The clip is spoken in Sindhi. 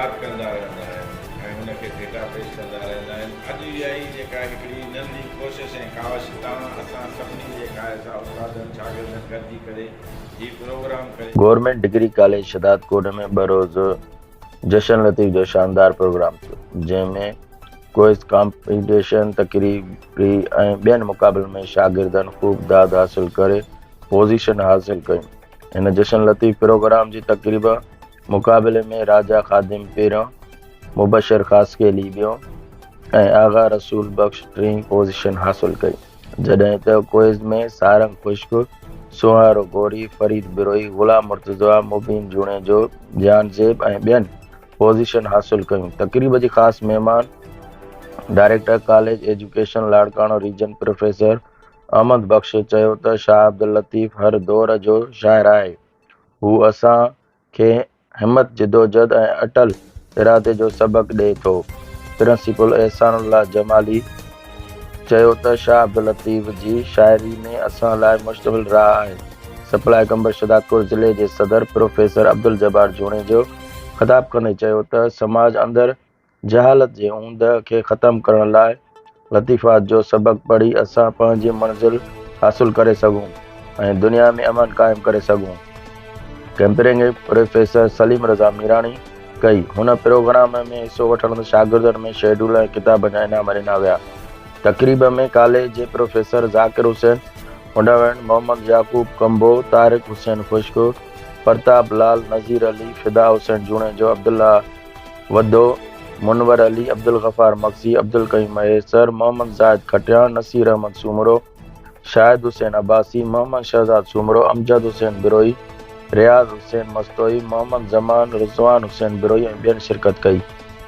ياد ڪندا رهندا آهن ۽ ان کي ڀيٽا پيش ڪندا رهندا آهن. اڄ اها ئي جيڪا هڪڙي ننڍڙي ڪوشش ۽ ڪاوش توهان اسان سڀني جيڪا آهي سا استادن شاگردن گڏجي ڪري هي پروگرام ڪري. گورنمينٽ ڊگري ڪاليج شھدادڪوٽ ۾ ٻه روزه جشن لطيف جو شاندار پروگرام ٿيو، جنهن ۾ ڪوئز ڪامپيٽيشن، تقريري ۽ ٻين مقابلن ۾ شاگردن خوب داد حاصل ڪري پوزيشن حاصل ڪيون. هن جشن لطيف پروگرام جي تقريب مقابلي ۾ راجا خادم پهريون، مبشر خاصخيلي ٻيون ۽ آغا رسول بخش ٽين پوزيشن حاصل ڪئي، جڏهن ته ڪوئز ۾ سارنگ خشڪ، سونهارو غوري، فريد بروهي، غلام مرتضيٰ، مبين جوڻيجو، جهانزيب ۽ ٻين پوزيشن حاصل ڪيون. تقريب جي خاص مهمان director college education Larkana region professor Ahmed Bakhsh چيو ته شاهه عبداللطيف هر دور جو شاعر آهي، هو اسان کي همت، جدوجھد ۽ اٽل ارادي جو سبق ڏئي ٿو. پرنسپل احسان الله جمالي چيو ته شاهه عبداللطيف جي شاعري ۾ اسان لاء مشتمل راهه آهي. سپلاء قمبر شھدادڪوٽ ضلعي جي صدر پروفيسر عبدالجبار جوڻيجو خطاب ڪندي چيو ته سماج اندر جهالت جي اوندهه کي ختم ڪرڻ لاء لطيفات جو سبق پڙهي اسان پنهنجي منزل حاصل ڪري سگهون ۽ دنيا ۾ امن قائم ڪري سگهون. ڪئمپرنگ پروفيسر سليم رضا ميراڻي ڪئي. هن پروگرام ۾ حصو وٺندڙ شاگردن ۾ شيڊول ۽ ڪتابن جا انعام ڏنا ويا. تقريب ۾ ڪاليج جي پروفيسر ذاڪر حسين هنڊاوڻ، محمد يعقوب ڪمبو، طارق حسين خشڪ، پرتاب لال، نذير علي، فدا حسين جوڻيجو، عبدالله وڌو، منور علي، عبدالغفار مگسي، عبدالقيوم مهيسر، محمد زاهد کٽياڻ، نصير احمد سومرو، شاهد حسين عباسي، محمد شهزاد سومرو، امجد حسين بروهي، رياض حسين مستوئي، محمد زمان، رضوان حسين بروهي ۽ ٻين شرڪت ڪئي.